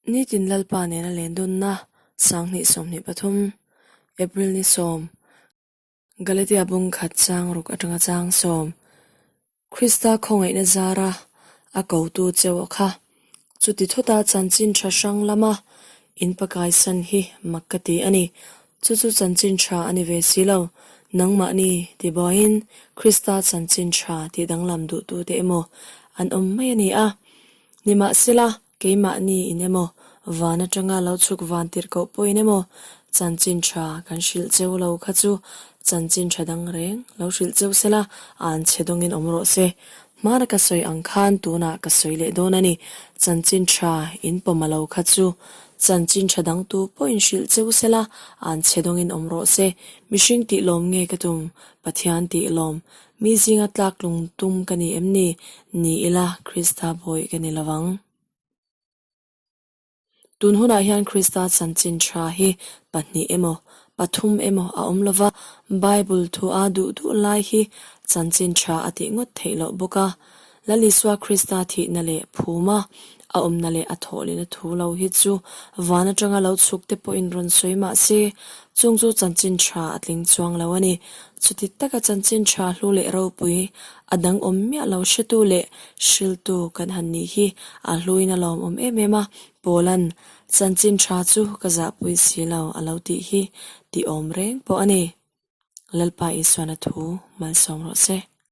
Nitin Lalpa nena lendunna 2023, April ni sawm, Galatia bung khat chang ruk atanga chang sawm, Krista khawngaihna zara a kotu cheu a kha. Chuti thawta chanchin tha hrang lama in pakaisan hi mak ka ti a ni. Chu chu chanchin tha a ni ve si lo. Nangmahni tibuaiin Krista chanchin tha tih danglam duhtute emaw an awm mai a ni a. Nimahsela, Keimahni in emaw, van atanga lo chhuk van tirh koh pawhin emaw, chanchin tha kan hrilh cheu lo kha chu chanchin tha dang reng lo hrilh cheu sela, an chhe dawngin awm rawh se. Hmana ka sawi ang khan tunah ka sawi leh dawn a ni. Chanchin tha in pawm a lo kha chu chanchin tha dang tu pawhin hrilh cheu sela, an chhe dawngin awm rawh se. Mihring tih lawm nge ka tum? Pathian tih lawm. Mi zinga tlak lung tum ka ni em ni? Ni ila, Krista bawih ka ni lo ang. Tun hunah hian Krista chanchin tha hi pahnih emaw, pathum emaw a awm lova, Bible thu a duh duh lai hi chanchin tha a tih ngawt theih loh bawk a. Lal Isua Krista thihna leh phuma a awmna leh a thawhlehna thu lo hi chu van atanga lo chhuk te pawhin rawn sawi mah se, chung chu chanchin tha a tling chuang lo a ni. Chuti taka chanchin tha hlu leh ropui a dang awm miah lo hretu leh hriltu kan han nih hi a hluin a lawmawm em em a, Paula'n chanchin tha chu ka zahpui si lo a lo tih hi tih awm reng pawh a ni. Lalpa Isuana thu malsawm rawh se.